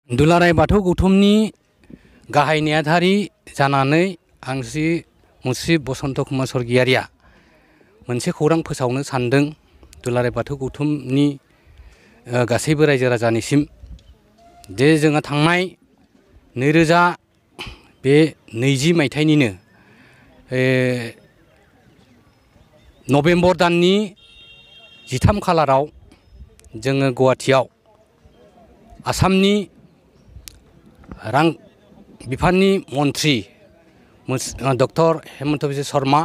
दुलाराय बाथौ गौथुमनि गाहाय नेहाथारि जानानै आं श्री मुस्रि बसन्त कुमार स्वर्गियारिया मोनसे खौरां फोसावनो सानदों दुलाराय बाथौ गौथुमनि गासैबो रायजो राजानिसिम जे जोङो थांनाय 2020 मायथाइनिनो नभेम्बर दाननि 13 खालाराव जोङो गुवाहाटीआव आसामनि रां बिफाननि मन्त्रि डक्टर हेमन्त बिश्व शर्मा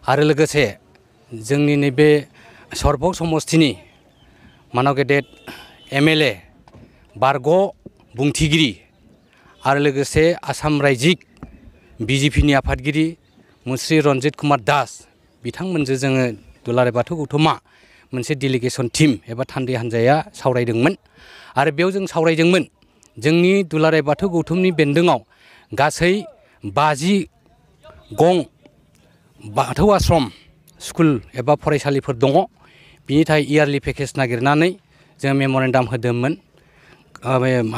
आरो लोगोसे जोंनि नैबे सरभग समस्तिनि मानव गेदेर MLA बारग' बुंथिगिरि आरो लोगोसे आसाम रायजिक BJPनि आफादगिरि मुस्रि रन्जित कुमार दास बिथांमोनजों जोङो दुलाराय बाथौ गौथुमा मोनसे डेलिगेसन टीम एबा थान्दै हान्जाया सावरायदोंमोन आरो बेयाव जों सावरायदोंमोन जोंनि दुलाराय बाथौ गौथुमनि बेन्दोङाव गासै 50 गं बाथौ आश्रम स्कुल एबा फरायसालिफोर दङ बिनि थाखाय इयारलि पेकेज नागिरनानै जों मेमरेन्डाम होदोंमोन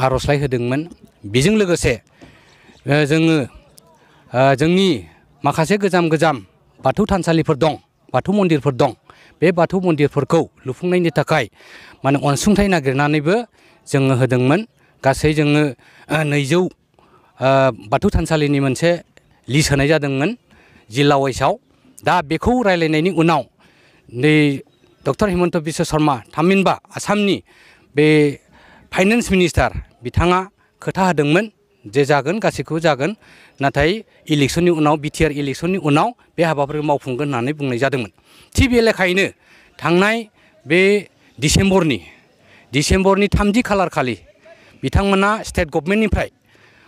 आर'जलाइ होदोंमोन बेजों लोगोसे जोङो जोंनि माखासे गोजाम बाथौ थानसालिफोर दं बाथौ मन्दिरफोर दं बे बाथौ मन्दिरफोरखौ लुफुंनायनि थाखाय माने अनसुंथाइ नागिरनानैबो जोङो होदोंमोन गासै जोङो 200 बाथौ थानसालिनि मोनसे लिस्ट होनाय जादोंमोन जिल्ला वाइसआव दा बेखौ रायलायनायनि उनाव नै डक्टर हेमन्त बिश्व शर्मा थामहिनबा आसामनि बे फाइनान्स मिनिस्टार बिथाङा खोथा होदोंमोन जे जागोन गासैखौबो जागोन नाथाय इलेक्शननि उनाव BTR इलेक्शननि उनाव बे हाबाफोरखौ मावफुंगोन होननानै बुंनाय जादोंमोन थिग बे लेखायैनो थांनाय बे डिसेम्बरनि 30 खालार खालि बिथांमोना स्टेट गभर्नमेन्टनिफ्राय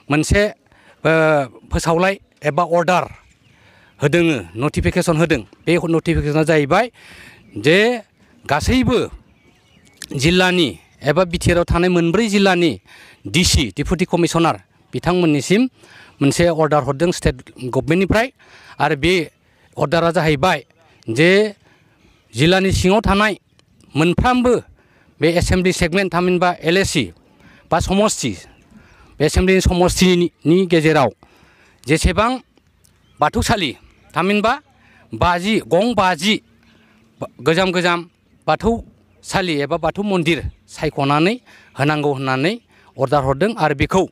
मोनसे फोसावलाय एबा अर्डार होदों नटिफिकेशन होदों बे नटिफिकेशना जाहैबाय जे गासैबो जिल्लानि एबा BTR आव थानाय 4 जिल्लानि DC डेपुटि कमिशनार बिथांमोननिसिम मोनसे अर्डार हरदों स्टेट गभर्नमेन्टनिफ्राय आरो बे अर्डारा जाहैबाय जे जिल्लानि सिङाव थानाय मोनफ्रोमबो बे एसेम्बलि सेगमेन्ट थामहिनबा LAC बा समस्ति बे एसेम्बलि समस्तिनि गेजेराव जेसेबां बाथौसालि थामहिनबा 50 गोजाम बाथौसालि एबा बाथौ मन्दिर सायख'नानै होनांगौ होननानै अर्डार हरदों आरो बेखौ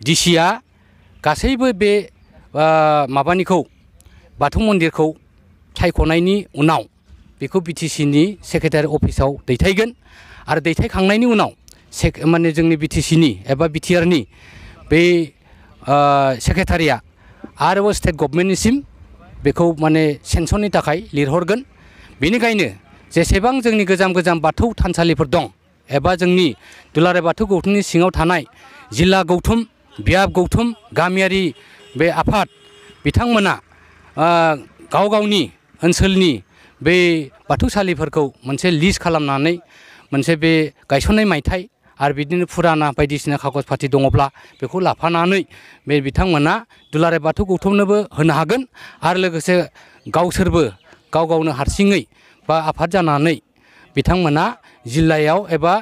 DCआ गासैबो बे माबानिखौ बाथौ मन्दिरखौ सायख'नायनि उनाव बेखौ BTCनि सेक्रेटारि अफिसाव दैथायगोन आरो दैथायखांनायनि उनाव माने जोंनि BTCनि एबा BTRनि बे सेक्रेटारिया आरोबाव स्टेट गभर्नमेन्टनिसिम बेखौ माने सेंसननि थाखाय लिरहरगोन बेनिखायनो जेसेबां जोंनि गोजाम बाथौ थानसालिफोर दं एबा जोंनि दुलाराय बाथौ गौथुमनि सिङाव थानाय जिल्ला गौथुम बियाब गौथुम गामियारि बे आफाद बिथांमोना गावनि ओनसोलनि बे बाथौसालिफोरखौ मोनसे लिस्ट खालामनानै मोनसे बे गायसननाय मायथाइ आरो बिदिनो फुराना बायदिसिना कागज पाति दङब्ला बेखौ लाफानानै बे बिथांमोना दुलाराय बाथौ गौथुमनोबो होनो हागोन आरो लोगोसे गावसोरबो गावनो हारसिङै बा आफाद जानानै बिथांमोना जिल्लायाव एबा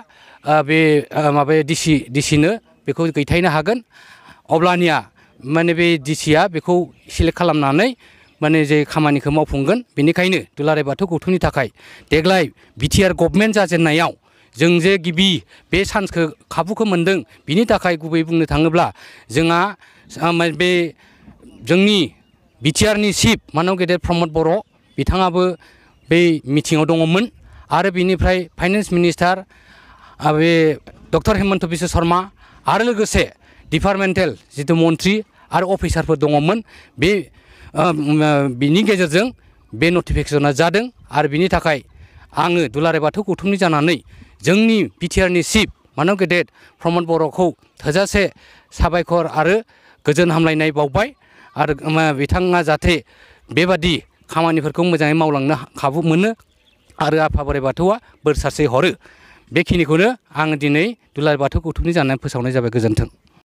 बे माबाया DCनो बेखौ दैथायनो हागोन अब्लानिया माने बे DCआ बेखौ सिलेक्ट खालामनानै माने जे खामानिखौ मावफुंगोन बेनिखायनो दुलाराय बाथौ गौथुमनि थाखाय देग्लाय BTR गभर्नमेन्ट जाजेननायाव जों जे गिबि बे चान्सखौ खाबुखौ मोनदों बिनि थाखाय गुबै बुंनो थाङोब्ला जोंहा बे जोंनि BTRनि चिफ मानव गेदेर प्रमद बर' बिथाङाबो बे मिटिङाव दङमोन आरो बिनिफ्राय फाइनान्स मिनिस्टार बे डक्टर हेमन्त बिश्व शर्मा आरो लोगोसे डिपार्टमेन्टेल जिथु मन्त्रि आरो अफिसारफोर दङमोन बे बिनि गेजेरजों बे नटिफिकेशना जादों आरो बिनि थाखाय आङो दुलाराय बाथौ गौथुमनि जानानै जोंनि BTRनि चिफ मानव गेदेर प्रमद बर'खौ थोजासे साबायखर आरो गोजोन हामलायनाय बावबाय आरो बिथाङा जाहाथे बेबादि खामानिफोरखौ मोजाङै मावलांनो खाबु मोनो आरो आफा बोराइ बाथौआ बोर सारस्रि हरो बेखिनिखौनो आं दिनै दुलाराय बाथौ गौथुमनि जानानै फोसावनाय जाबाय गोजोन्थों।